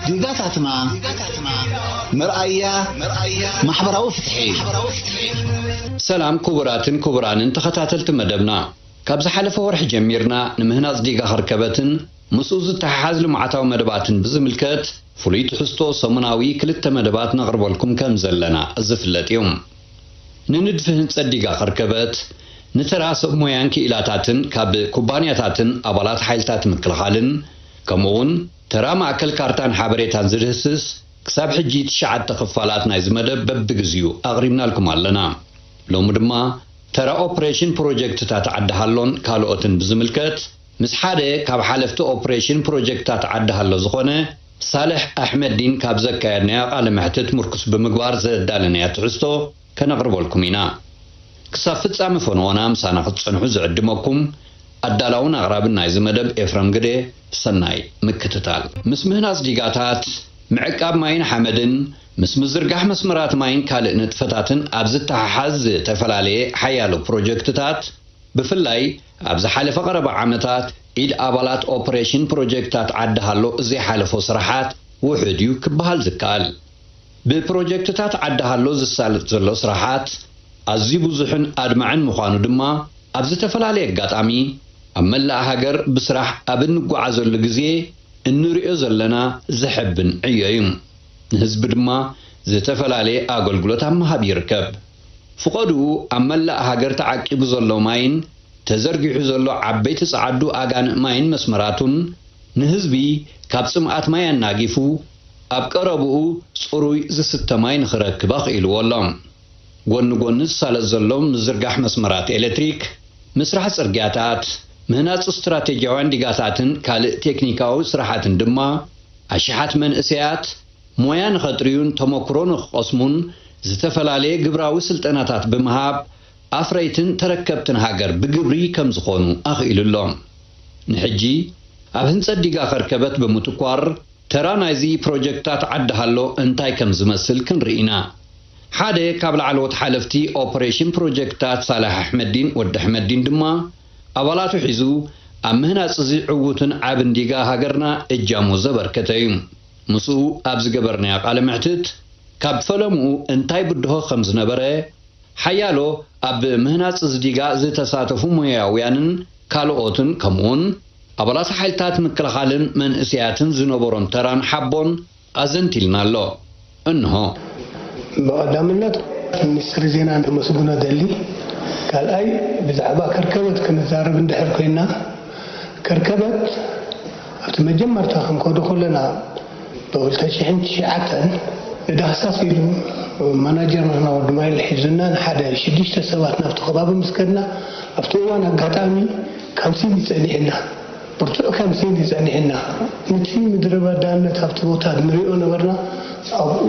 ዲጋታትና መርኣያ ማሕበራዊ ፍትሒ። ሰላም ክቡራትን ክቡራንን ተኸታተልቲ መደብና፣ ካብ ዝሓለፈ ወርሒ ጀሚርና ንምህናጽ ዲጋ ከርከበትን ምስኡ ዝተሓሓዝ ልምዓታዊ መደባትን ብዝምልከት ፍሉይ ትሕዝቶ ሰሙናዊ ክልተ መደባት ነቕርበልኩም ከም ዘለና ዝፍለጥ እዩ። ንንድፊ ህንጸት ዲጋ ከርከበት፣ ንተራ ሰብ ሞያን ክኢላታትን ካብ ኩባንያታትን ኣባላት ሓይልታት ምክልኻልን፣ ከምኡውን ተራ ማእከል ካርታን ሓበሬታን ዝድህስስ፣ ክሳብ ሕጂ ትሽዓተ ክፋላት ናይዚ መደብ በብግዚኡ ኣቕሪብናልኩም ኣለና። ሎሚ ድማ ተራ ኦፕሬሽን ፕሮጀክትታት ዓዲ ሃሎን ካልኦትን ብዝምልከት፣ ምስ ሓደ ካብ ሓለፍቲ ኦፕሬሽን ፕሮጀክትታት ዓዲ ሃሎ ዝኾነ ሳልሕ ኣሕመዲን ካብ ዘካየድናዮ ቃለ መሕትት ምርኩስ ብምግባር ዘዳለናዮ ትሕዝቶ ከነቕርበልኩም ኢና። ክሳብ ፍጻመ ፈነወና ምሳና ክትጸንሑ ዝዕድመኩም ኣዳላውን ኣቕራብን ናይዚ መደብ ኤፍረም ግደ። ሰናይ ምክትታል። ምስ ምህናጽ ዲጋታት፣ ምዕቃብ ማይን ሓመድን፣ ምስ ምዝርጋሕ መስመራት ማይን ካልእ ንጥፈታትን ኣብ ዝተሓሓዝ ዝተፈላለየ ሓያሎ ፕሮጀክትታት፣ ብፍላይ ኣብ ዝሓለፈ ቀረባ ዓመታት፣ ኢድ ኣባላት ኦፕሬሽን ፕሮጀክታት ዓዲ ሃሎ ዘይሓለፎ ስራሓት ውሑድ እዩ ክበሃል ዝከኣል። ብፕሮጀክትታት ዓዲ ሃሎ ዝሳለጥ ዘሎ ስራሓት ኣዝዩ ብዙሕን ኣድማዕን ምዃኑ ድማ፣ ኣብ ዝተፈላለየ ኣጋጣሚ ኣብ መላእ ሃገር ብስራሕ ኣብ እንጓዓዘሉ ግዜ እንርእዮ ዘለና ዘሐብን ዕዮ እዩ። ንህዝቢ ድማ ዝተፈላለየ ኣገልግሎት ኣብ ምሃብ ይርከብ። ፍቐድኡ ኣብ መላእ ሃገር ተዓቂቡ ዘሎ ማይን ተዘርጊሑ ዘሎ ዓበይቲ ጸዓዱ ኣጋንእ ማይን መስመራቱን ንህዝቢ ካብ ጽምኣት ማይ ኣናጊፉ ኣብ ቀረብኡ ጽሩይ ዝስተ ማይ ንኽረክብ ኣኽኢልዎ ኣሎ። ጎኒ ጎኒ ዝሳለጥ ዘሎ ምዝርጋሕ መስመራት ኤሌክትሪክ፣ ምስራሕ ጽርግያታት፣ ምህናጽ ስትራቴጂያውያን ዲጋታትን ካልእ ቴክኒካዊ ስራሓትን ድማ ኣሽሓት መንእሰያት ሞያ ንኸጥርዩን ተመክሮ ንኽቐስሙን ዝተፈላለየ ግብራዊ ስልጠናታት ብምሃብ ኣፍረይትን ተረከብትን ሃገር ብግብሪ ከም ዝኾኑ ኣኽኢሉ ኣሎ። ንሕጂ ኣብ ህንጸት ዲጋ ከርከበት ብምትኳር ተራ ናይዚ ፕሮጀክታት ዓዲ ሃሎ እንታይ ከም ዝመስል ክንርኢ ኢና። ሓደ ካብ ላዕለዎት ሓለፍቲ ኦፐሬሽን ፕሮጀክታት ሳልሕ ኣሕመዲን ወዲ ኣሕመዲን ድማ ኣባላቱ ሒዙ ኣብ ምህናጽ እዚ ዕዉትን ዓብን ዲጋ ሃገርና እጃሙ ዘበርከተ እዩ። ምስኡ ኣብ ዝገበርናዮ ቃለ መሕትት ካብ ፈለምኡ እንታይ ብድሆ ከም ዝነበረ፣ ሓያሎ ኣብ ምህናጽ እዚ ዲጋ ዝተሳተፉ ሞያውያንን ካልኦትን ከምኡውን ኣባላት ሓይልታት ምክልኻልን መንእሰያትን ዝነበሮም ተራን ሓቦን ኣዘንቲልና ኣሎ። እንሆ። ብቐዳምነት ሚኒስትሪ ዜና ነመስግኖ ደሊ። ካልኣይ ብዛዕባ ከርከበት ክንዛረብ እንድሕር ኮይና፣ ከርከበት ኣብቲ መጀመርታ ክንከዶ ከለና ብ ክልተ ሽሕን ትሽዓተን ንዳህሳስ ኢሉ ማናጀር ናትና ወዲ ማይል ሒዙና ንሓደ ሽዱሽተ ሰባት ናብቲ ከባቢ ምስ ከድና ኣብቲ እዋን ኣጋጣሚ ካምሲን ይጸኒሕና። ብርቱዕ ከምሲ እዩ ጸኒሕና። ነቲ ምድረ በዳነት ኣብቲ ቦታ ንሪኦ ነበርና። ኣብኡ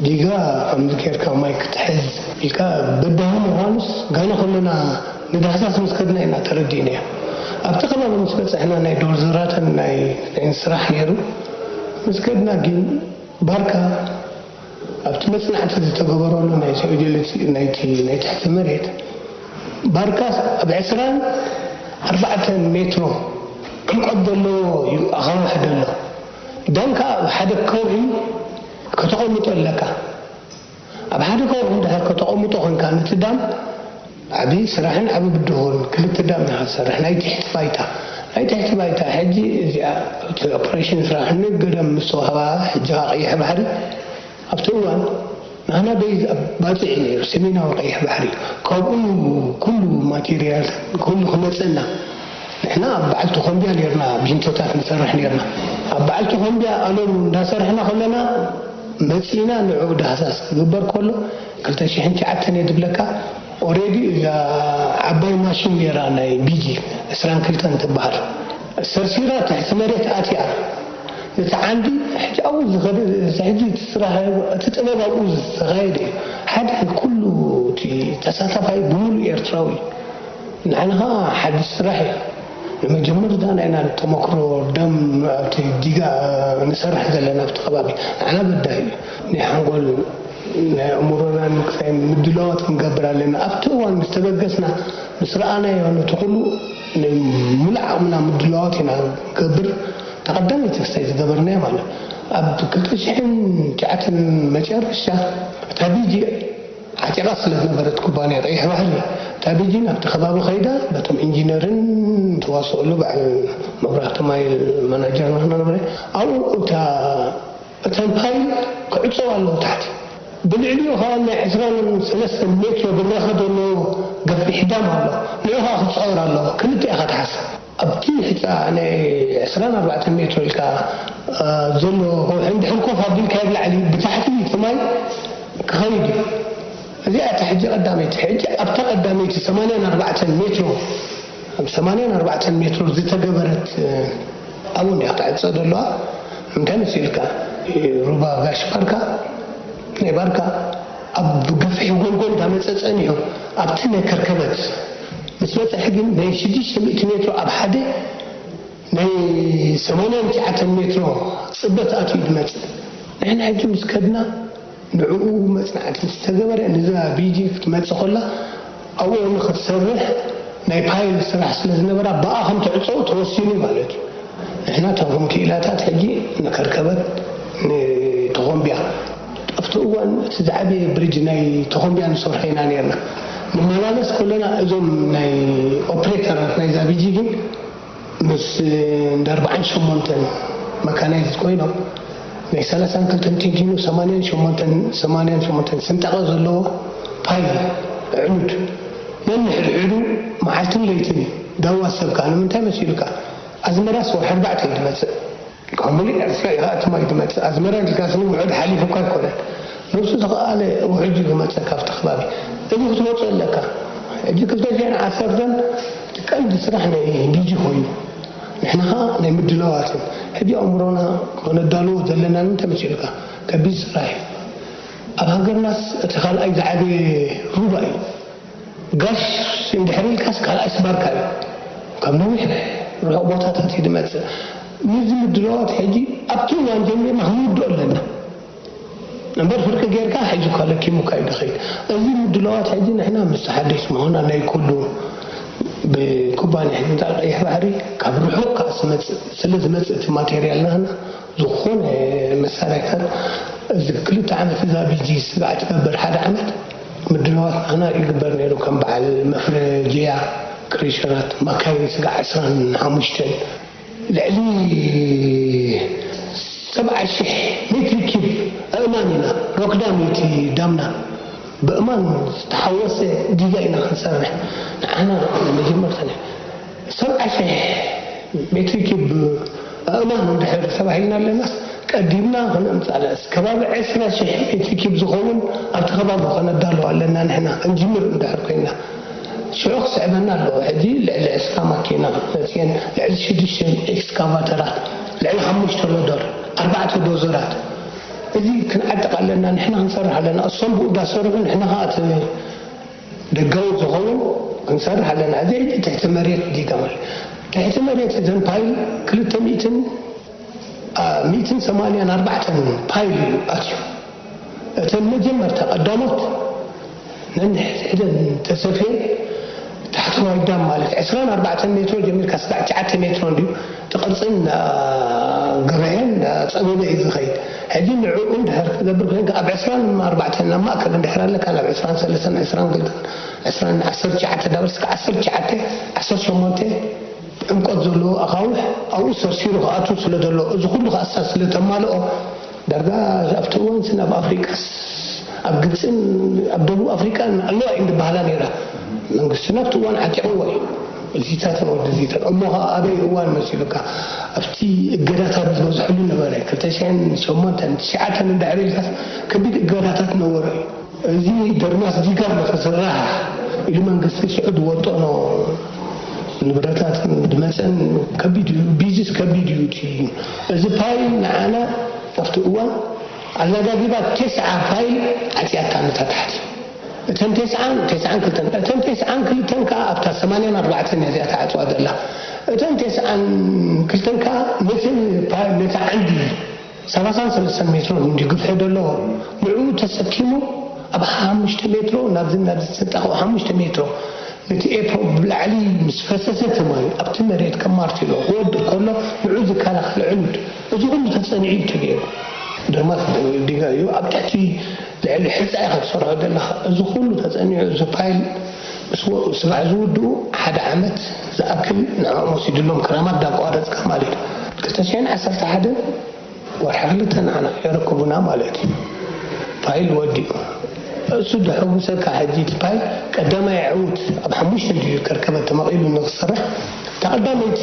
ዲጋ ከምዚ ጌርካ ማይ ክትሕዝ ኢልካ በዳሂ ምዃኑስ ጋና ከለና ንዳህሳስ ምስ ከድና ኢና ተረዲእናዮ። ኣብቲ ከባቢ ምስ በጻሕና ናይ ዶዘራትን ናይ ናይ ስራሕ ነይሩ። ምስ ከድና ግን ባርካ ኣብቲ መጽናዕቲ ዝተገበረሉ ናይ ጂኦሎጂ ናይቲ ናይ ትሕቲ መሬት ባርካስ ኣብ ዕስራን ኣርባዕተን ሜትሮ ዕምቆት ዘለዎ እዩ ኣኻውሕ ዘሎ። ዳም ከኣ ኣብ ሓደ ከውሒ ከተቐምጦ ኣለካ። ኣብ ሓደ ከውሒ እንድሕር ከተቐምጦ ኮንካ ነቲ ዳም ዓቢ ስራሕን ዓቢ ብድሆን ክልተ ዳም ኢኻ ትሰርሕ። ናይ ትሕቲ ባይታ ናይ ትሕቲ ባይታ ሕጂ እዚኣ እቲ ኦፕሬሽን ስራሕ ንገደም ምስ ተዋህባ ሕጂ ከኣ ቀይሕ ባሕሪ ኣብቲ እዋን ንሕና በይዝ ኣብ ባጽዕ እዩ ነይሩ፣ ሰሜናዊ ቀይሕ ባሕሪ እዩ። ካብኡ ኩሉ ማቴሪያል ኩሉ ክመጸና። ንሕና ኣብ በዓል ቶኾምቢያ ኔርና፣ ቢንቶታት ንሰርሕ ኔርና። ኣብ በዓል ቶኾምቢያ ኣለም እንዳሰርሕና ከለና መጺእና ንዕኡ ዳህሳስ ክግበር ከሎ ክልተ ሽሕን ትሽዓተን እየ ዝብለካ። ኦሬዲ እዛ ዓባይ ማሽን ኔራ ናይ ቢጂ ዕስራን ክልተን ትበሃል ሰርሲራ ትሕቲ መሬት ኣትያ። እቲ ዓንዲ ሕጂ ኣብኡ ዝኸደ፣ እዚ ሕጂ እቲ ስራሕ፣ እቲ ጥበብ ኣብኡ ዝተኻየደ እዩ። ሓደ ኩሉ እቲ ተሳታፋይ ብምሉእ ኤርትራዊ እዩ። ንዓና ኸዓ ሓድሽ ስራሕ እዩ። ንመጀመርታ ናይና ተመክሮ ደም ኣብቲ ዲጋ ንሰርሕ ዘለና ኣብቲ ከባቢ ንዓና በዳሂ እዩ። ናይ ሓንጎል ናይ ኣእምሮና ንምክሳይ ምድላዋት ክንገብር ኣለና። ኣብቲ እዋን ምስ ተበገስና፣ ምስ ረኣናዮ ነቲ ኩሉ ናይ ሙሉእ ዓቕምና ምድላዋት ኢና ክንገብር። እታ ቀዳመይቲ ክሳይ ዝገበርናዮ ማለት ኣብ ክልተ ሽሕን ትሽዓተን መጨረሻ እታ ቢጂ ዓጢቓ ስለ ዝነበረት ኩባንያ ቀይሕ ባሕሪ፣ እታ ቢጂ ናብቲ ከባቢ ከይዳ በቶም ኢንጂነርን ተዋስኦሉ በዓል መብራህቲ ማይ ማናጀር ናህና ነበረ። ኣብኡ እታ እተን ፓይል ክዕጸዋ ኣለዎ ታሕቲ። ብልዕሊኡ ኸዓ ናይ ዕስራን ሰለስተን ሜትሮ ብራኸ ዘለዎ ገፊሕ ዳም ኣሎ። ንዑ ኸዓ ክጻወር ኣለዎ። ክልተ ኢኻ ትሓስብ። ኣብቲ ሕጻ ናይ ዕስራን ኣርባዕተን ሜትሮ ኢልካ፣ እ፣ ዘሎ ከውሒ እንድሕር ኮፍ ኣቢልካዮ ብላዕሊ ብታሕቲ እቲ ማይ ክኸይድ እዩ። እዚኣ እታ ሕጂ ቀዳመይቲ። ሕጂ ኣብታ ቀዳመይቲ ሰማንያን ኣርባዕተን ሜትሮ፣ ኣብ ሰማንያን ኣርባዕተን ሜትሮ ዝተገበረት፣ እ፣ ኣብኡ እንዲያ ክትዕጸ ዘለዋ። እንታይ መሲልካ? ሩባ ጋሽ ባርካ፣ ናይ ባርካ ኣብ ገፊሕ ጎልጎል እንዳመጸ ጸኒሑ፣ ኣብቲ ናይ ከርከበት ምስ በጽሐ ግን ናይ ሽዱሽተ ሚእቲ ሜትሮ ኣብ ሓደ ናይ ሰማንያን ትሽዓተን ሜትሮ ጽበት ኣትዩ ዝመጽእ። ንሕና ሕጂ ምስ ከድና ንዕኡ መጽናዕቲ ምስ ተገበረ፣ ንዛ ቢጂ ክትመጽእ ከላ ኣብኡ ንኽትሰርሕ ናይ ፓይል ስራሕ ስለ ዝነበራ፣ ብኣ ከም ትዕጸው ተወሲኑ ማለት እዩ። ንሕና እቶም ክኢላታት ሕጂ ንከርከበት፣ ንተኾምቢያ፣ ኣብቲ እዋን እቲ ዝዓበየ ብሪጅ ናይ ተኾምቢያ ንሰርሖ ኢና ነርና። ንመላለስ ከለና እዞም ናይ ኦፕሬተራት ናይዛ ቢጂ ግን ምስ እንዳ ኣርባዓን ሸሞንተን መካናይዝድ ኮይኖም ናይ ሰላሳን ክልተን ተንቲኑ ሰማንያን ሸሞንተን፣ ሰማንያን ሸሞንተን ስንጣቐ ዘለዎ ፓይል ዕኑድ ነንሕድሕዱ መዓልትን ለይትን እዩ። ዳዋ ሰብካ ንምንታይ መሲሉካ? ኣዝመራስ ወርሒ ኣርባዕተ እዩ ዝመጽእ። ካብ ሙሉእ ኤርትራ ኢኻ እቲ ማይ ዝመጽእ። ኣዝመራ ኢልካስ ንውሑድ ሓሊፉካ ኣይኮነን። ነብሱ ዝኸኣለ ውሑድ እዩ ዝመጽእ ካብቲ ከባቢ። እዚ ክትወጾ ኣለካ። ሕጂ ክልተ ሽሕን ዓሰርተን እቲ ቀንዲ ስራሕ ናይ ቢጂ ኮይኑ፣ ንሕና ኸኣ ናይ ምድላዋትን። ሕጂ ኣእምሮና ከነዳልዎ ዘለና ንምንታይ መሲልካ? ከቢድ ስራሕ እዩ። ኣብ ሃገርናስ እቲ ካልኣይ ዝዓበየ ሩባ እዩ። ጋሽ እንድሕር ኢልካስ ካልኣይ ስባርካ እዩ። ካብ ነዊሕ ርሑቕ ቦታታት እዩ ዝመጽእ። ነዚ ምድላዋት ሕጂ ኣብቲ እዋን ጀሚርና ክንውድኦ ኣለና። እምበር ፍርቂ ጌርካ ሒዙካ ለኪሙካ እዩ ዝኸይድ። እዚ ምድላዋት ሕጂ ንሕና ምስ ተሓደስቲ ምዃና ናይ ኩሉ ብኩባንያ ሕንጻ ቀይሕ ባሕሪ ካብ ርሑቕ ከኣ ስመጽእ፣ ስለ ዝመጽእ እቲ ማቴርያል ናህና ዝኾነ መሳርያታት እዚ ክልተ ዓመት እዛ ቢጂ ስጋዕ ትገብር ሓደ ዓመት ምድላዋት ናህና ይግበር ነይሩ። ከም በዓል መፍረጅያ፣ ክሬሸራት፣ ማካይን ስጋዕ ዕስራን ሓሙሽተን ልዕሊ ሰብዓ ሽሕ ሜትሪ ኪብ ኣእማን ኢና ሮክዳም እቲ ዳምና ብእማን ዝተሓወሰ ዲጋ ኢና ክንሰርሕ። ንዓና መጀመርታ ናይ ሰብዓ ሽሕ ሜትሪ ኪብ ኣእማን እንድሕር ተባሂልና ኣለናስ ቀዲምና ክነምጻእ ኣለና። ከባቢ ዕስራ ሽሕ ሜትሪ ኪብ ዝኸውን ኣብቲ ከባቢ ከነዳልዎ ኣለና ንሕና ክንጅምር እንድሕር ኮይና። ሽዑ ክስዕበና ኣለዎ። ሕጂ ልዕሊ ዕስራ ማኪና መፅየን፣ ልዕሊ ሽዱሽተ ኤክስካቫተራት፣ ልዕሊ ሓሙሽተ ሎደር፣ ኣርባዕተ ዶዘራት። እዚ ክንዓጥቕ ኣለና፣ ንሕና ክንሰርሕ ኣለና። እሶም ብኡ እንዳሰርሑ ንሕና ከዓ እቲ ደጋዊ ዝኸውን ክንሰርሕ ኣለና። እዚ ሕጂ ትሕቲ መሬት ዲጋ ማለት ትሕቲ መሬት እዘን ፓይል ክልተ ሚእትን ሚእትን ሰማንያን ኣርባዕተን ፓይል እዩ ኣትዩ። እተን መጀመርታ ቀዳሞት ነንሕድሕደን ተሰፍየን ታሕተዋይ ዳም ማለት ዕስራን ኣርባዕተን ሜትሮ ጀሚርካ ስጋዕ ትሽዓተ ሜትሮ እንድዩ እቲ ቅርፅን ገበየን ጸበበ እዩ ዝኸይድ። ሕጂ ንዕኡ እንድሕር ክትገብር ኮይንካ ኣብ ዕስራን ኣርባዕተን ናብ ማእከል እንድሕር ኣለካ ናብ ዕስራን ሰለስተን ዕስራን ክልተን ዕስራን ዓሰርተ ትሽዓተ ዳበል ስጋዕ ዓሰርተ ትሽዓተ ዓሰርተ ሸሞንተ ዕምቆት ዘለዎ ኣኻውሕ ኣብኡ ሰርሲሩ ክኣቱ ስለ ዘሎ፣ እዚ ኩሉ ክኣሳ ስለ ተማልኦ፣ ዳርጋ ኣብቲ እዋንስ ናብ ኣፍሪቃስ፣ ኣብ ግብፅን ኣብ ደቡብ ኣፍሪቃን ኣለዋ እየን ዝበሃላ ነይራ። መንግስትና ኣብቲ እዋን ዓጢቕዎ እዩ። እዚታተን ወዲ እዚታን። እሞ ኸዓ ኣበይ እዋን መሲሉካ? ኣብቲ እገዳታት ዝበዝሐሉ ነበረ። ክልተ ሽሕን ሸሞንተን ትሽዓተን እንድሕር ኢልካስ ከቢድ እገዳታት ነበረ እዩ። እዚ ደርማስ ዲጋ ንኽስራሕ ኢሉ መንግስቲ ሽዑ ዝወጠኖ ንብረታትን ዝመፀን ከቢድ እዩ። ቢዝስ ከቢድ እዩ። እቲ እዚ ፓይል ንዓና ኣብቲ እዋን ኣዘጋጊባ ቴስዓ ፓይል ዓፅያታ ነታ ታሕቲ። እተን ቴስዓን ቴስዓን ክልተን እተን ቴስዓን ክልተን ከዓ ኣብታ ሰማንያን ኣርባዕተን እያ እዚኣ ተዓፅዋ ዘላ። እተን ቴስዓን ክልተን ከዓ ነቲ ፓይል ነቲ ዓንዲ ሰላሳን ሰለስተን ሜትሮ እንዲ ግፍሒ ደለዎ ንዕኡ ተሰኪሙ ኣብ ሓሙሽተ ሜትሮ ናብዚ ናብዚ ተጣቕዑ ሓሙሽተ ሜትሮ ነቲ ኤፖ ብላዕሊ ምስ ፈሰሰ እቲ ማይ ኣብቲ መሬት ከም ማርቲሎ ክወድቕ ከሎ ንዕኡ ዝከላኸል ዕኑድ እዚ ኩሉ ተጸኒዑ እዩ ተገይሩ። ደርማት ዲጋ እዩ ኣብ ትሕቲ ልዕሊ ሕጻ ኢኻ ትሰርሖ ዘለኻ እዚ ኩሉ ተጸኒዑ እዚ ፓይል ምስ ወ- ስራሕ ዝውድኡ ሓደ ዓመት ዝኣክል ንዕኦም ወሲድሎም ክራማት ዳቋረጽካ ማለት እዩ። ክልተ ሽሕን ዓሰርተ ሓደን ወርሒ ክልተ ንዓና የረክቡና ማለት እዩ። ፓይል ወዲኡ እሱ ደሐጉሰካ ሕጂ እቲ ፓይል ቀዳማይ ዕውት ኣብ ሓሙሽተ ድዩ ከርከበት ተመቒሉ ንክሰርሕ እታ ቀዳመይቲ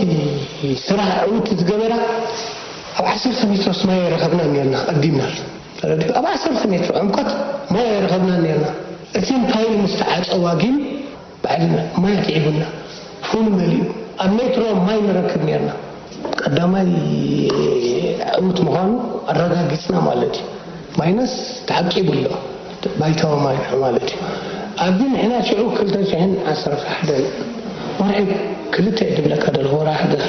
ስራሕ ዕውት ዝገበራ ኣብ ዓሰርተ ሜትሮስ ማይ ኣይረኸብና ነርና ቀዲምና ተረዲኡ ኣብ ዓሰርተ ሜትሮ ዕምቆት ማይ ኣይረኸብና ነርና እቲን ፓይል ምስ ተዓፀዋ ግን ባዕልና ማይ ኣትዒቡና ፉል መሊኡ ኣብ ሜትሮ ማይ ንረክብ ነርና ቀዳማይ ዕውት ምዃኑ ኣረጋጊፅና ማለት እዩ ማይነስ ተዓቂቡ ኣሎ ባይታዊ ማይ ማለት እዩ ኣብዚ ንሕና ሽዑ ክልተ ሽሕን ዓሰርተ ሓደን ወርሒ ክልተ እየ ዝብለካ ዘለኹ ወርሒ ሓደን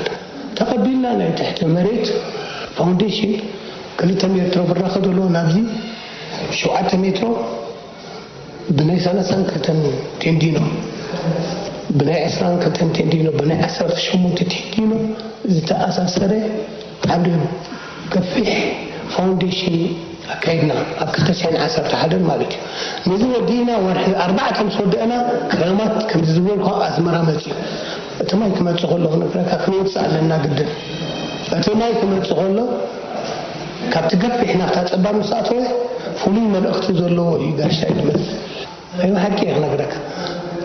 ተቐቢልና ናይ ትሕቲ መሬት ፋውንዴሽን ክልተ ሜትሮ ብራኸ ዘለዎ ናብዚ ሸውዓተ ሜትሮ ብናይ ሰላሳን ክልተን ቴንዲኖ ብናይ ዕስራን ክልተን ቴንዲኖ ብናይ ዓሰርተ ሸሞንተ ቴንዲኖ ዝተኣሳሰረ ዓብዲ ገፊሕ ፋውንዴሽን ኣካይድና ኣብ ክልተ ሽሕን ዓሰርተ ሓደን ማለት እዩ ነዚ ወዲእና ወርሒ ኣርባዕተ ምስ ወደእና ክረማት ከምዚ ዝበልኩ ኣዝመራ መፅዩ እቲ ማይ ክመፅእ ከሎ ክነግረካ ክንወፅእ ኣለና ግድን እቲ ማይ ክመፅእ ከሎ ካብቲ ገፊሕ ናብታ ፀባብ ምስ ኣተወ ፍሉይ መልእኽቲ ዘለዎ እዩ ጋሻ እዩ ዝመስል ኣይኑ ሓቂ እየ ክነግረካ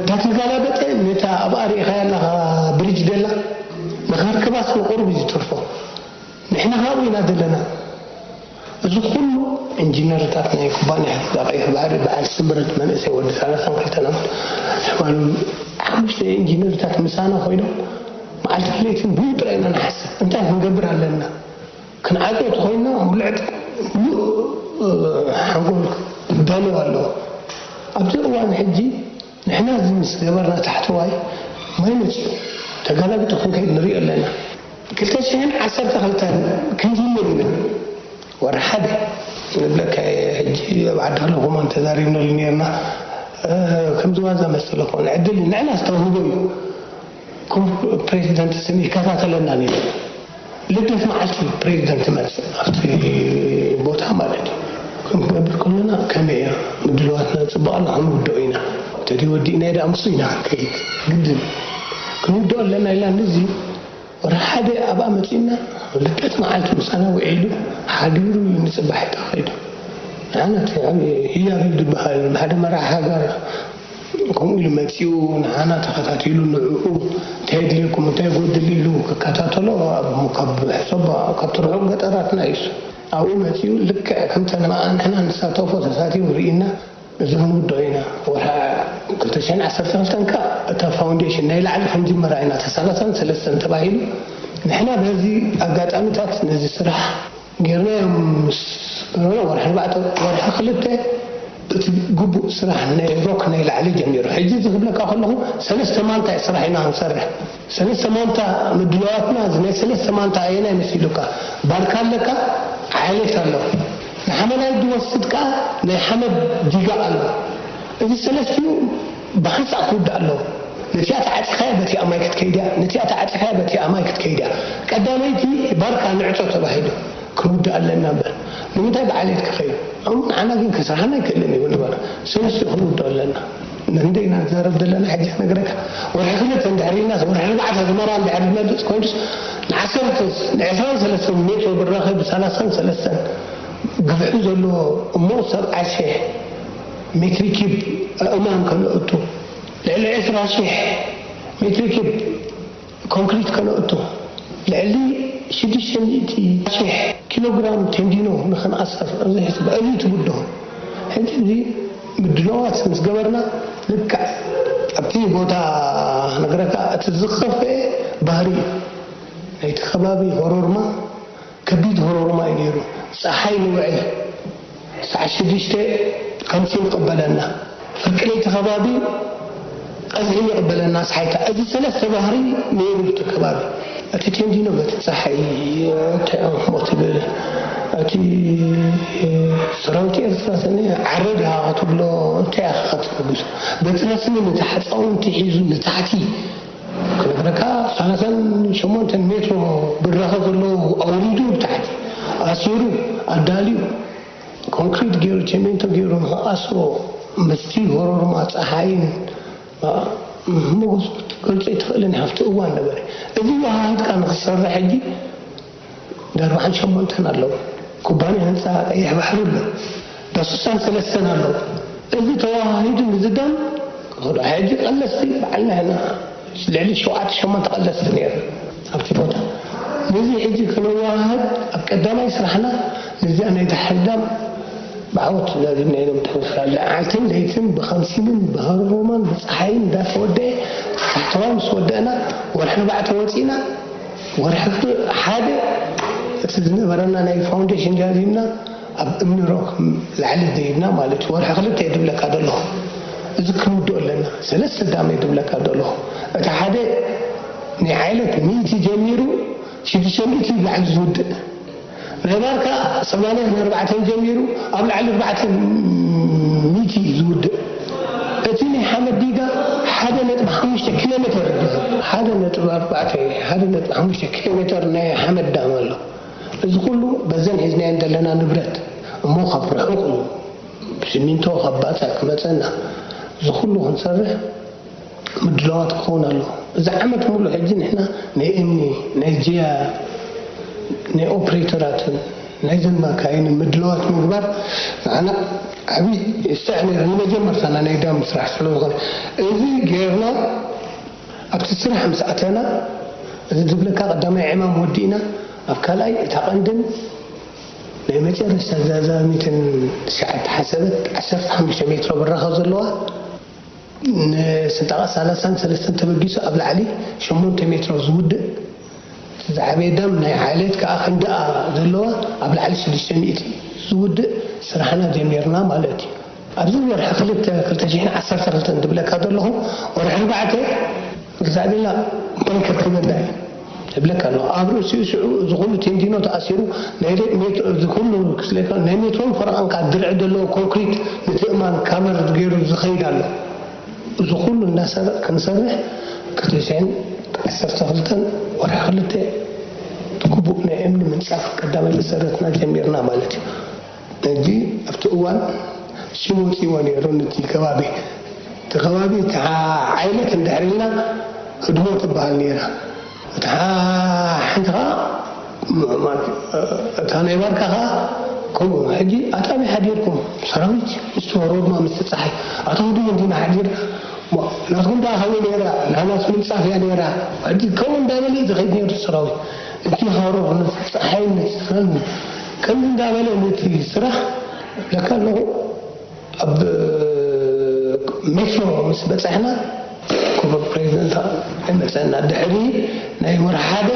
እታ ተጋላበጠ ነታ ኣብኣ ርኢኻያ ኣለኻ ብሪጅ ደላ ንኸርክባስ ንቁሩብ እዩ ዝትርፎ ንሕና ካብኡ ኢና ዘለና እዚ ኩሉ ኢንጂነርታት ናይ ኩባንያ ቀይሕ ባሕሪ በዓል ስምረት መንእሰይ ወዲ ሰላሳን ክልተን ዓመት ሕማሉ ሓሙሽተ ኢንጂነርታት ምሳና ኮይኖም መዓልትን ለይትን ብኡ ጥራይ ኢና ንሓስብ እንታይ ክንገብር ኣለና ክንዓፅዮ ተኮይንና ሙሉዕ ሙሉእ ሓንጎል ክዳለዎ ኣለዎ ኣብዚ እዋን ሕጂ ንሕና እዚ ምስ ገበርና ታሕተዋይ ማይ መፅኡ ተጋላቢጡ ክንከይድ ንሪኦ ኣለና ክልተ ሽሕን ዓሰርተ ክልተን ክንጅምር ኢና ወርሒ ሓደ ንብለካ ሕጂ ኣብ ዓዲ ከለኹም ተዛሪብነሉ ነርና ከምዚ ዋዛ መሰለኹ ንዕድል ንዕና ዝተውህቦ እዩ ከም ፕሬዚደንት ስም ይከታተለና ነይሩ ልደት መዓልቲ ፕሬዚደንት መፅእ ኣብቲ ቦታ ማለት እዩ ክንገብር ከለና ከመይ እያ ምድልዋትና ፅቡቅ ኣላ ክንውድኦ ኢና ተዲ ወዲእና ደኣ ምስ ኢና ክንከይድ ግድን ክንውድኦ ኣለና ኢላ ንዚ ወርሒ ሓደ ኣብኣ መፂና ልደት መዓልቲ ምሳና ውዒሉ ሓዲሩ እዩ ንፅባሕ ተኸይዱ ንዓና ህያብ ዝበሃል ሓደ መራሕ ሃገር ከምኡ ኢሉ መፂኡ ንዓና ተኸታቲሉ ንዕኡ እንታይ የድልየኩም እንታይ ጎድል ኢሉ ክከታተሎ ካብ ሕሰቦ ካብቲ ርሑቕ ገጠራትና እዩ ኣብኡ መፂኡ ልክዕ ከምተ ንሕና ንሳተፎ ተሳቲፉ ርኢና እዚ ክንውድኦ ኢና ወርሓ ክልተ ሽሕን ዓሰርተ ክልተን ከ እታ ፋውንዴሽን ናይ ላዕሊ ክንጅምራ ኢና ተሳላሳን ሰለስተን ተባሂሉ ንሕና በዚ ኣጋጣሚታት ነዚ ስራሕ ጌርናዮ ምስ ወርሒ ኣርባዕተ ወርሒ ክልተ እቲ ግቡእ ስራሕ ናይ ሮክ ናይ ላዕሊ ጀሚሩ ሕጂ ዝብለካ ከለኹ ሰለስተ ማንታ ስራሕ ኢና ክንሰርሕ ሰለስተ ማንታ ምድላዋትና እዚ ናይ ሰለስተ ማንታ ኣየናይ መሲሉካ ባርካ ኣለካ ዓሌት ኣሎ ንሓመድ ዝወስድ ከዓ ናይ ሓመድ ዲጋ ኣሎ እዚ ሰለስቲኡ ብሓንሳእ ክውዳእ ኣለዎ ነቲኣ ተዓፂኻያ በቲኣ ማይ ክትከይድ እያ ነቲኣ ተዓፂኻያ በቲኣ ማይ ክትከይድ እያ ቀዳመይቲ ባርካ ንዕፆ ተባሂሉ ክንውዳእ ኣለና እምበር ንምንታይ ብዓሌት ክኸይድ እሞ ንዓና ግን ክስርሓና ኣይክእልን እዩ ንበሎ ሰለስቲኡ ክንውዳእ ኣለና ንህንደይ ኢና ንዛረብ ዘለና ሕጂ ክነግረካ ወርሒ ክልተ እንድሕር ኢልናስ ወርሒ ኣርባዕተ ኣዝመራ እንድሕር ዝመፅእ ኮይኑስ ንዓሰርተ ንዕስራን ሰለስተን ሜትሮ ብራኸ ብሰላሳን ሰለስተን ግፍሒ ዘለዎ እሞ ሰብዓ ሽሕ ሜትሪ ኪብ ኣእማን ከነእቱ ልዕሊ ዕስራ ሽሕ ሜትሪ ኪብ ኮንክሪት ከነእቱ ልዕሊ ሽዱሽተ ሚእቲ ሽሕ ኪሎ ግራም ቴንዲኖ ንኽንኣስር እዚ ሕስብ እዚ ትብድሆ ሕጂ እዚ ምድላዋት ምስ ገበርና ልክዕ ኣብቲ ቦታ ክነግረካ እቲ ዝኸፍአ ባህሪ እዩ ናይቲ ከባቢ ሆሮርማ ከቢድ ሆሮርማ እዩ ነይሩ ፀሓይ ንውዕል ሰዓት ሽዱሽተ ከምሲ ንቕበለና ፍርቂ ለይቲ ከባቢ ቀዝሒ ይቕበለና ሰሓይታ እዚ ሰለስተ ባህሪ ነይሩ እቲ ከባቢ እቲ ቴንዲኖ በቲ ጸሓይ እንታይ ኢኹሞ ትብል፣ እቲ ሰራዊት ኤርትራ ሰኒ ዓረድ ኢኻ ክትብሎ፣ እንታይ ኢኻ ክትብሎ፣ በቲ ረስኒ ነቲ ሓጻውንቲ ሒዙ ንታሕቲ ክነግረካ፣ ሰላሳን ሸሞንተን ሜትሮ ብራኸ ዘለዎ ኣውሪዱ ብታሕቲ ኣሲሩ ኣዳልዩ ኮንክሪት ገይሩ ቸሜንቶ ገይሩ ንኽኣስሮ ምስቲ ጎሮርማ ጸሓይን መጎስ ገልጾ ኣይትኽእልን ኢኻ። ኣብቲ እዋን ነበረ። እዚ ወሃሂድካ ንኽሰርሕ ሕጂ ዳርባዓን ሸሞንተን ኣለዉ። ኩባንያ ህንጻ ቀይሕ ባሕሪ ኣሎ። ዳስሳን ሰለስተን ኣለዉ። እዚ ተወሃሂዱ ንዝዳም ክኸዶ። ሕጂ ቀለስቲ በዓልና ኢና ልዕሊ ሸውዓተ ሸሞንተ ቀለስቲ ነይሩ ኣብቲ ቦታ። ነዚ ሕጂ ክነወሃህድ ኣብ ቀዳማይ ስራሕና ነዚኣ ናይ ዳሕዳም ብዓወት ዛዚምና ኢሎም ተወስራ። ለዓልትን ለይትን ብኸምሲንን ብሃሩሩማን ብፀሓይን እንዳተወደአ ታሕተዋይ ምስ ወደእና ወርሒ ኣርባዕተ ወፂና ወርሒ ሓደ እቲ ዝነበረና ናይ ፋውንዴሽን ዛዚምና ኣብ እምኒ ሮክ ላዕሊ ደይብና ማለት እዩ። ወርሒ ክልተ እየ ዝብለካ ዘለኹ። እዚ ክንውድኦ ኣለና። ሰለስተ ዳም እየ ዝብለካ ዘለኹ። እቲ ሓደ ናይ ዓይነት ሚእቲ ጀሚሩ ሽዱሽተ ሚእቲ ላዕሊ ዝውድእ ናይ ባርካ ሰማንያን ኣርባዕተን ጀሚሩ ኣብ ላዕሊ ኣርባዕተ ሚእቲ እዩ ዝውድእ። እቲ ናይ ሓመድ ዲጋ ሓደ ነጥቢ ሓሙሽተ ኪሎ ሜትር ሓደ ነጥቢ ኣርባዕተ ሓደ ነጥቢ ሓሙሽተ ኪሎ ሜትር ናይ ሓመድ ዳም ኣሎ። እዚ ኩሉ በዘን ሒዝናየን ዘለና ንብረት እሞ ካብ ርሑቕ እዩ። ብሲሚንቶ ካብ ባጻ ክመጸና እዚ ኩሉ ክንሰርሕ ምድላዋት ክኸውን ኣለዎ። እዚ ዓመት ሙሉእ ሕጂ ንሕና ናይ እምኒ ናይ ጅያ ናይ ኦፕሬተራትን ናይዘን ማካይንን ምድላዋት ምግባር ንዓና ዓብዪ ስራሕ ነይሩ። ንመጀመርታና ናይ ዳም ስራሕ ስለዝኾነ እዚ ጌርና ኣብቲ ስራሕ ምስ ኣተና እዚ ዝብለካ ቀዳማይ ዕማም ወዲእና ኣብ ካልኣይ እታ ቀንድን ናይ መጨረሽታ ዛዛሚትን ሸዓ ተሓሰበት ዓሰርተ ሓሙሽተ ሜትሮ ብራኸ ዘለዋ ንስንጣቓ ሰላሳን ሰለስተን ተበጊሱ ኣብ ላዕሊ ሸሞንተ ሜትሮ ዝውድእ ዝዓበየ ዳም ናይ ዓሌት ከዓ ክንድኣ ዘለዋ ኣብ ላዕሊ ሽዱሽተ ሚእቲ ዝውድእ ስራሕና ጀሚርና ማለት እዩ። ኣብዚ ወርሒ ክልተ ክልተ ሽሕን ዓሰርተ ክልተን ዝብለካ ዘለኹ ወርሒ ኣርባዕተ ግዛዕልና ማይ ከርከበና እዩ እብለካ ኣለኹ። ኣብ ርእሲኡ ሽዑ እዚ ኩሉ ቴንዲኖ ተኣሲሩ ናይ ሜትሮ፣ እዚ ኩሉ ክስለካ ናይ ሜትሮን ፈረቓን ከዓ ድርዒ ዘለዎ ኮንክሪት ንትእማን ካቨር ገይሩ ዝኸይድ ኣሎ። እዚ ኩሉ እናሰረ ክንሰርሕ ክልተ ሽሕን ዓሰርተ ክልተን ወርሒ ክልተ ግቡእ ናይ እምኒ ምንጻፍ ቀዳማይ መሰረትና ጀሚርና ማለት እዩ። ሕጂ ኣብቲ እዋን ሽም ወፂዎ ነይሩ ነቲ ከባቢ። እቲ ከባቢ እቲ ሓ-፣ ዓይነት እንድሕር ኢልና ህድሞ ትበሃል ነይራ። እቲ ሓ-፣ ሓንቲ ኸዓ ም-፣ ማ-፣ እታ ናይ ባርካ ኸዓ ከምኡ። ሕጂ ኣጣቢ ሓዲርኩም ሰራዊት ምስቲ ወሮድማ ምስቲ ፀሓይ ኣቶ ህድሞ እንዲና ሓዲር እሞ ናትኩም ደኣ ሃወይ ነይራ፣ ናናስ ምንጻፍ እያ ነይራ። ሕጂ ከምኡ እንዳበለ እዩ ዝኸይድ ነይሩ ሰራዊት። እቲ ሃሩር፣ ነቲ ጸሓይ፣ ነቲ ሰን፣ ከምዚ እንዳበለ ነቲ ስራሕ እብለካ ኣለኹ። ኣብ ሜትሮ ምስ በጻሕና ክቡር ፕሬዚደንት ኣይመጸና። ድሕሪ ናይ ወርሒ ሓደ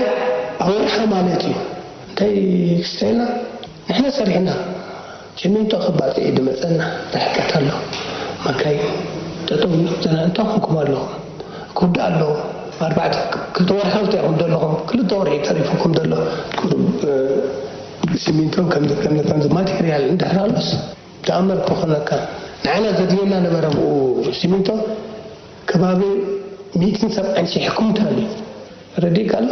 ኣወርሓ ማለት እዩ። እንታይ ክስተይና ንሕና ሰሪሕና። ሲሚንቶ ክባጽእ እዩ ዝመጸና። ርሕቀት ኣሎ። ማካይ ጠጠው ኢሎም ዘና እንታይ ኮንኩም ኣለኹም? ክውዳእ ኣለዎ። ኣርባዕተ፣ ክልተ ወርሒ ክልተ ኢኹም ዘለኹም። ክልተ ወርሒ ተሪፉኩም ዘሎ። ቁሩብ፣ እ፣ ሲሚንቶን ከምዚ፣ ከምዚ፣ ከምዚ ማቴርያል እንድሕር ኣሎስ ተኣምር ክኾነካ። ንዓና ዘድልየና ነበረ ብኡ ሲሚንቶ ከባቢ ሚእትን ሰብዓን ሺሕ ኩንታል እዩ። ረዲእካ ኣሎ።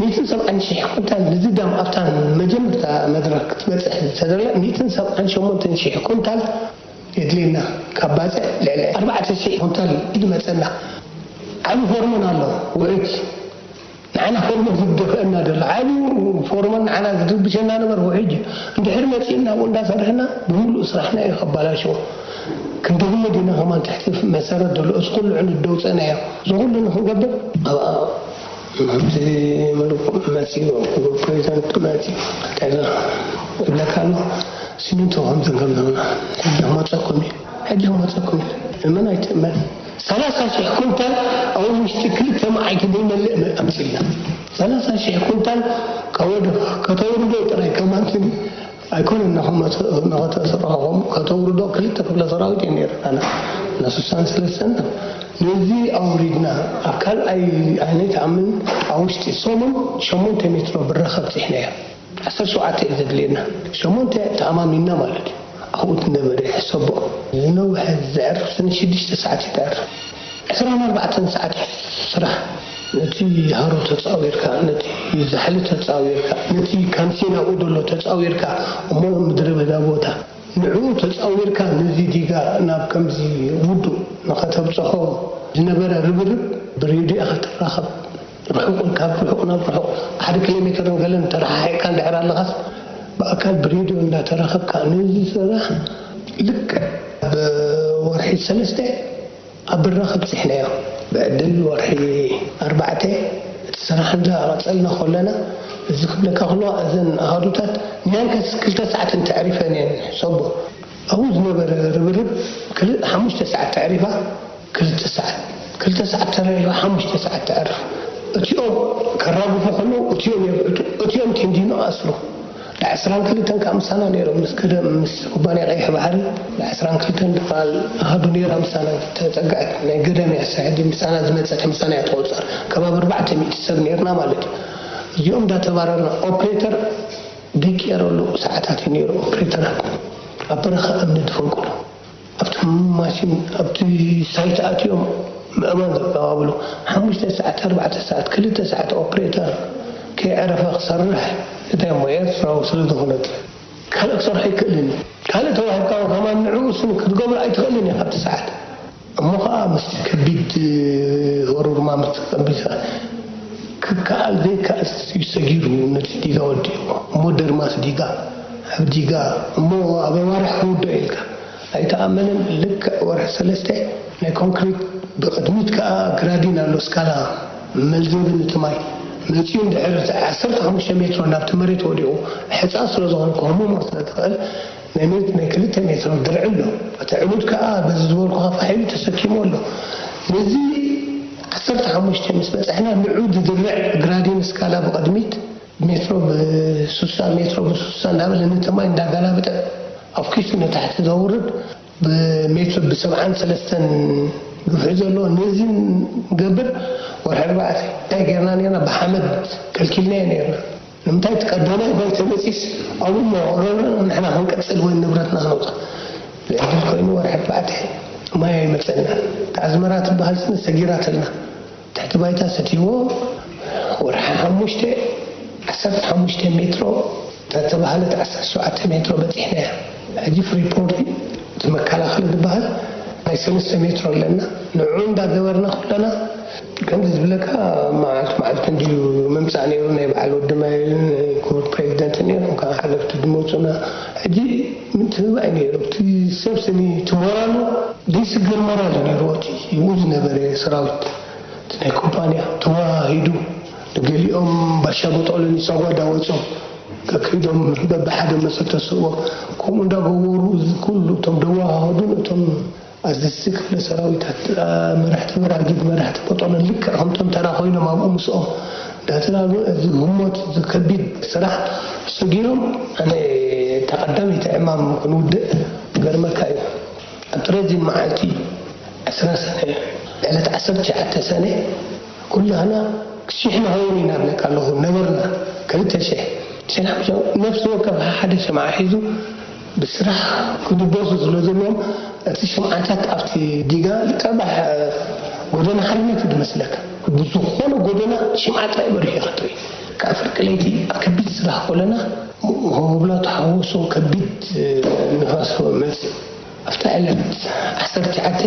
ሚእትን ሰብዓን ሺሕ ኩንታል ንዚ ዳም ኣብታ መጀመርታ መድረክ ክትበጽሕ ዝተደልያ ሚእትን ሰብዓን ሸሞንተን ሺሕ ኩንታል የድልየና። ካብ ባጽዕ ልዕሊ ኣርባዕተ ሺሕ ኩንታል እዩ ዝመጸና። ዓቢ ፎርመን ኣሎ፣ ውዕጅ። ንዓና ፎርመን ዝደፍአና ዘሎ። ዓቢ ፎርመን ንዓና ዝድብሸና ነበር፣ ውዕጅ። እንድሕር መጺእና ኣብኡ እንዳሰርሕና ብምሉእ ስራሕና እዩ ከባላሽዎ። ክንደግሞ ዲና ከማን ትሕቲ መሰረት ዘሎ፣ እዚ ኩሉ ዕንወት ደውጸናዮ። እዚ ኩሉ ንክንገብር ኣብ፣ ኣብ፣ ከምዚ ምሉእ መጺኡ፣ ክቡር ፕሬዚደንት መጺኡ፣ እንታይ እብለካ ኣሎ፣ ሲሚንቶ ከምዚ ከምዚ፣ ሕጂ ክመጸኩም እዩ፣ ሕጂ ክመጸኩም እዩ። እመን ኣይትእመን፣ ሰላሳ ሺሕ ኩንታል ኣብ ውሽጢ ክልተ መዓልቲ ዘይመልእ ኣምጺእልና። ሰላሳ ሺሕ ኩንታል ካብ ወደ ከተውርዶ ጥራይ ከማንትን ኣይኮነን፣ ንኸመት-፣ ንኸተስርሖም ከተውርዶ ክልተ ክፍለ ሰራዊት እዩ ነይርና። ንስሳን ሰለስተን ነዚ ኣውሪድና ኣብ ካልኣይ ኣይነት ኣምን ኣብ ውሽጢ ሰሙን ሸሞንተ ሜትሮ ብራኸ ብፂሕናዮ። ዓሰርተ ሸውዓተ እዩ ዘድልየና። ሸሞንተ ተኣማሚንና ማለት እዩ። ኣብኡ ትነበረ ሕሰቦ ዝነውሐ ዘዕርፍ ስኒ ሽዱሽተ ሰዓት ይተዕርፍ። ዕስራን ኣርባዕተን ሰዓት ስራሕ። ነቲ ሃሩ ተፃዊርካ፣ ነቲ ዛሕሊ ተፃዊርካ፣ ነቲ ካንሴን ኣብኡ ዘሎ ተፃዊርካ፣ እሞ ምድረ በዳ ቦታ ንዕኡ ተፃዊርካ ነዚ ዲጋ ናብ ከምዚ ውዱእ ንኸተብፅሖ ዝነበረ ርብርብ ብሬድዮ ኢኻ ትራኸብ። ርሑቕ፣ ካብ ርሑቕ ናብ ርሑቕ ሓደ ኪሎ ሜትርን ገለን ተረሓሒቕካ እንድሕር ኣለኻስ ብኣካል ብሬድዮ እንዳተራኸብካ ነዚ ስራሕ ልክዕ ብወርሒ ሰለስተ ኣብ ብራኸ ኣብፂሕናዮ። ብዕድል ወርሒ ኣርባዕተ እቲ ስራሕ እንዳቐፀልና ከለና፣ እዚ ክብለካ ከሎ እዘን ኣሃዱታት ንያንከስ ክልተ ሰዓት እንተዕሪፈን እየን ሕሰቦ። ኣብኡ ዝነበረ ርብርብ ክል-፣ ሓሙሽተ ሰዓት ተዕሪፋ፣ ክልተ ሰዓት፣ ክልተ ሰዓት ተራኺባ ሓሙሽተ ሰዓት ተዕርፍ። እቲኦም ከራግፉ ከለዉ እቲኦም የብዕጡ፣ እቲኦም ቴንዲኖ ኣስሩ። ዳ ዕስራን ክልተን ከዓ ምሳና ነይሮም፣ ምስ ገደም፣ ምስ ኩባንያ ቀይሕ ባሕሪ። ዳ ዕስራን ክልተን በዓል ኣሃዱ ነይራ ምሳና ተፀግዐት። ናይ ገደም እያ፣ እሳ ሕጂ ምሳና ዝመፀት፣ ምሳና እያ ትቑፀር። ከባቢ ኣርባዕተ ሚእቲ ሰብ ነይርና ማለት እዩ። እዚኦም እንዳተባረርና፣ ኦፕሬተር ደቂረሉ ሰዓታት እዩ ነይሩ። ኦፕሬተራት ኣብ በረኻ እምኒ ዝፈንቅሉ። ኣብቲ ማሽን፣ ኣብቲ ሳይት ኣትዮም ምእማን ዘቀባብሉ። ሓሙሽተ ሰዓት፣ ኣርባዕተ ሰዓት፣ ክልተ ሰዓት ኦፕሬተር ከይዕረፈ ክሰርሕ፣ እንታይ እሞ ኤርትራዊ ስለ ዝኾነት ካልእ ክሰርሖ ኣይክእልን እዩ። ካልእ ተዋሂብካ ከማን ንዕኡ ስኒ ክትገብሮ ኣይትኽእልን ኢኻ ኣብቲ ሰዓት። እሞ ኸዓ ምስቲ ከቢድ ህሩርማ ምስ ከቢድ ክከኣል ዘይከኣል እዩ ሰጊሩ ነቲ ዲጋ ወዲእዎ። እሞ ደርማስ ዲጋ፣ ኣብ ዲጋ፣ እሞ ኣብ ኣዋርሕ ክውድኦ ኢልካ ኣይተኣመንን። ልክዕ ወርሒ ሰለስተ ናይ ኮንክሪት ብቕድሚት ከኣ ግራዲን ኣሎ፣ ስካላ መልዘቢ ነቲ ማይ መጺኡ እንድሕር ዓሰርተ ሓሙሽተ ሜትሮ ናብቲ መሬት ወዲቑ ሕጻ ስለ ዝኾንኩ ህሙሞ ስለ ትኽእል ናይ ሜት-፣ ናይ ክልተ ሜትሮ ድርዒ ኣሎ። እቲ ዕኑድ ከኣ በዚ ዝበልኩኻ ፋሕ ኢሉ ተሰኪሙ ኣሎ። ነዚ ዓሰርተ ሓሙሽተ ምስ በጻሕና ንዑ ዝድርዕ ግራዲን ስካላ ብቕድሚት ሜትሮ ብሱሳ ሜትሮ ብሱሳ እንዳበለ ነቲ ማይ እንዳገላበጠ ኣፍኪሱ ንታሕቲ ዘውርድ ብሜትሮ ብሰብዓን ሰለስተን ግፍሒ ዘለዎ ነዚ ንገብር ወርሒ ኣርባዕተ እንታይ ጌርና ኔርና? ብሓመድ ከልኪልናዮ ኔርና። ንምንታይ እቲ ቀዳማይ ማይ ተመጺስ ኣብኡ እሞ ንሕና ክንቅጽል ወይ ንብረትና ክንወጽእ። ብዕድል ኮይኑ ወርሒ ኣርባዕተ ማይ ኣይመጸና። እታ ኣዝመራ ትበሃል ስኒ ሰጊራትልና። ትሕቲ ባይታ ሰትይዎ ወርሒ ሓሙሽተ ዓሰርተ ሓሙሽተ ሜትሮ እታ ተባህለት ዓሰርተ ሸውዓተ ሜትሮ በጺሕናያ። ሕጂ ፍሪፖርት እቲ መከላኸሊ ዝበሃል ናይ ሰለስተ ሜትሮ ኣለና። ንዑ እንዳገበርና ኩለና ከምዚ ዝብለካ መዓልቲ መዓልቲ እንድዩ ምምጻእ ነይሩ። ናይ በዓል ወዲ ማይልን ክቡር ፕሬዚደንት ነይሮም ከዓ ሓለፍቲ ዝመፁና። ሕጂ ምትብባዕ እዩ ነይሩ። እቲ ሰብ ስኒ እቲ ሞራሉ ዘይስገር ሞራል እዩ ነይሩ። እቲ ይብኡ ዝነበረ ሰራዊት እቲ ናይ ኮምፓንያ ተዋሂዱ ንገሊኦም ባሻ ቦጦሎኒ ሳጓ እንዳወፁ ከክኢዶም በብሓደ መሰ ተስእዎ ከምኡ እንዳገበሩ እዚ ኩሉ እቶም ደዋሃዱን እቶም ኣዘዝቲ ክፍለ ሰራዊታት፣ መራሕቲ በራጊድ፣ መራሕቲ ቦጦሎኒ ልክዕ ከምቶም ተራ ኮይኖም ኣብኡ ምስኦም እንዳተላሉ እዚ ህሞት እዚ ከቢድ ስራሕ ሰጊሮም ኣነ እታ ቀዳመይቲ ዕማም ክንውድእ ክገርመካ እዩ። ኣብቲ ረዚን መዓልቲ ዕስራ ሰነ፣ ዕለት ዓሰርተ ትሽዓተ ሰነ ኩላህና ሽሕ ንኸውን ኢና እብለካ ኣለኹ ነበርና። ክልተ ሽሕ፣ ሽሕ ሓሙሽተ ነፍሲ ወከፍ ሓደ ሽምዓ ሒዙ ብስራሕ ክድበሱ ስለ ዘለዎም እቲ ሽምዓታት ኣብቲ ዲጋ ልቀባሕ ጎደና ሓርነት እዩ ዝመስለካ። ብዝኾነ ጎደና ሽምዓ ጥራይ በሪሁ ኢኻ ትርኢ። ካብ ፍርቂ ለይቲ ኣብ ከቢድ ስራሕ ከለና ሆብላ ተሓወሶ ከቢድ ንፋስ መፅእ ኣብታ ዕለት ዓሰርተ ትሽዓተ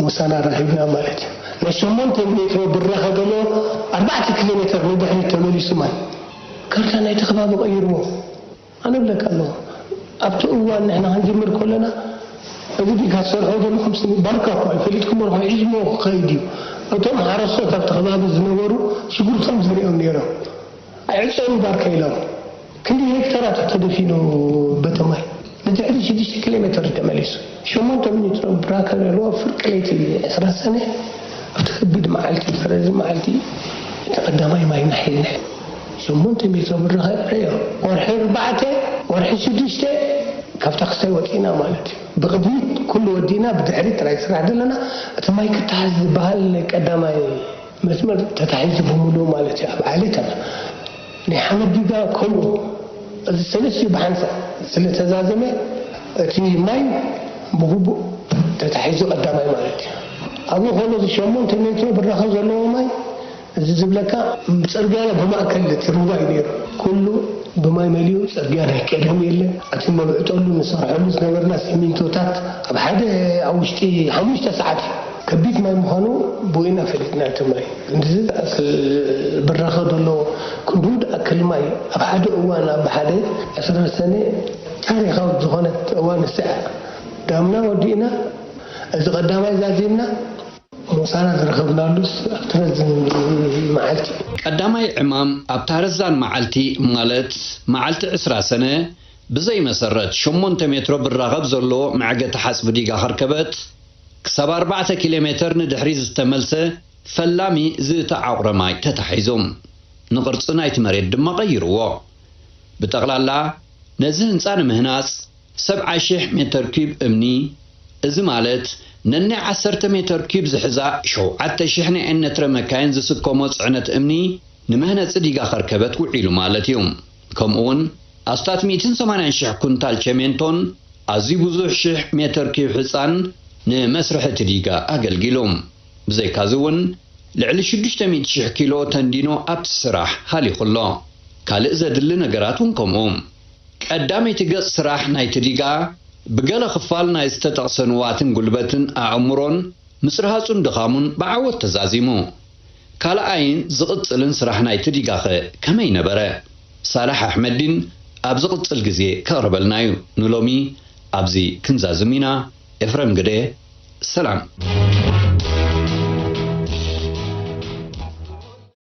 ምሳና ራኺብና ማለት እዩ። ናይ ሸሞንተ ሜትሮ ብራኸ ዘሎ ኣርባዕተ ኪሎ ሜትር ንድሕሪት ተመሊሱ ማይ። ካርታ ናይቲ ከባቢ ቀይርዎ። ኣነ እብለካ ኣለኹ፣ ኣብቲ እዋን ንሕና ክንጅምር ከለና እዚ ዲጋ ትሰርሖ ዘለኹም ስኒ ባርካ እኮ እዩ፣ ፈሊጥኩሞ ዲኹም? ሒዝሞ ክኸይድ እዩ። እቶም ሓረስቶት ኣብቲ ከባቢ ዝነበሩ ሽጉርቶም ዘሪኦም ነይሮም። ኣይዕጸሩ ባርካ ኢሎም። ክንደይ ሄክታራት ተደፊኑ በቲ ማይ። ንድሕሪ ሽዱሽተ ኪሎ ሜትር ተመሊሱ። ሸሞንተ ሜትሮ ብራከ ዘለዎ ፍርቂ ለይቲ ዕስራ ሰነ ኣብቲ ከቢድ መዓልቲ፣ ረዚ መዓልቲ እቲ ቀዳማይ ማይ ናሒልና። ሸሞንተ ሜትሮ ብራኸ ርእዮ። ወርሒ ኣርባዕተ፣ ወርሒ ሽዱሽተ ካብታ ክስታይ ወፂእና ማለት እዩ። ብቕድሚት ኩሉ ወዲእና ብድሕሪት ጥራይ ስራሕ ዘለና። እቲ ማይ ክተሓዝ ዝበሃል ቀዳማይ መስመር ተታሒዙ ብምሉኡ ማለት እዩ። ኣብ ዓሌት ኣላ ናይ ሓመድ ዲጋ ከምኡ። እዚ ሰለስቲኡ ብሓንሳእ ስለተዛዘመ እቲ ማይ ብግቡእ ተታሒዙ ቀዳማይ ማለት እዩ። ኣብኡ ከሎ እዚ ሸሞንተ ሜትሮ ብራኸ ዘለዎ ማይ እዚ ዝብለካ ጽርግያ ብማእከል እቲ ሩባ እዩ ነይሩ። ኩሉ ብማይ መሊኡ። ጽርግያ ናይ ቀደም የለን። እቲ ነብዕጠሉ ንሰርሐሉ ዝነበርና ሲሚንቶታት ኣብ ሓደ ኣብ ውሽጢ ሓሙሽተ ሰዓት እዩ። ከቢድ ማይ ምዃኑ ብኡ ኢና ፈሊጥና። እቲ ማይ እንድዚ ዝኣክል ብራኸ ዘሎ ክንድኡ ዝኣክል ማይ ኣብ ሓደ እዋን ኣብ ሓደ ዕስራ ሰነ ታሪኻዊት ዝኾነት እዋን ንሳ እያ። ዳምና ወዲእና እዚ ቀዳማይ ዛዚምና ምሳና ዝረኸብናሉስ ኣብቲ ረዝን መዓልቲ። ቀዳማይ ዕማም ኣብታ ረዛን መዓልቲ ማለት መዓልቲ ዕስራ ሰነ ብዘይ መሰረት ሸሞንተ ሜትሮ ብራኸብ ዘሎ መዕገቲ ሓጽቢ ዲጋ ኸርከበት ክሳብ ኣርባዕተ ኪሎ ሜተር ንድሕሪ ዝተመልሰ ፈላሚ ዝተዓቑረ ማይ ተታሒዙ ንቕርጺ ናይቲ መሬት ድማ ቀይርዎ። ብጠቕላላ ነዚ ህንጻ ንምህናጽ ሰብዓ ሽሕ ሜተር ኪዩብ እምኒ፣ እዚ ማለት ነናይ ዓሰርተ ሜተር ኪዩብ ዝሕዛ ሸውዓተ ሽሕ ናይ ኤነትረ መካይን ዝስከሞ ጽዕነት እምኒ ንመህነጺ ዲጋ ኸርከበት ውዒሉ ማለት እዩ። ከምኡ እውን ኣስታት ሚእትን ሰማንያን ሽሕ ኩንታል ቸሜንቶን ኣዝዩ ብዙሕ ሽሕ ሜተር ኪዩብ ሕጻን ንመስርሒ እቲ ዲጋ ኣገልጊሉ። ብዘይካዚ እውን ልዕሊ ሽዱሽተ ሚእቲ ሽሕ ኪሎ ተንዲኖ ኣብቲ ስራሕ ሃሊኹ ኣሎ። ካልእ ዘድሊ ነገራት እውን ከምኡ። ቀዳመይቲ ገጽ ስራሕ ናይቲ ዲጋ ብገለ ክፋል ናይ ዝተጠቕሰ ንዋትን ጉልበትን ኣእምሮን ምጽርሃጹን ድኻሙን ብዓወት ተዛዚሙ። ካልኣይን ዝቕጽልን ስራሕ ናይቲ ዲጋኸ ከመይ ነበረ? ሳላሕ ኣሕመዲን ኣብ ዝቕጽል ግዜ ከቕርበልና እዩ። ንሎሚ ኣብዚ ክንዛዝም ኢና። ኤፍረም ግደ፣ ሰላም።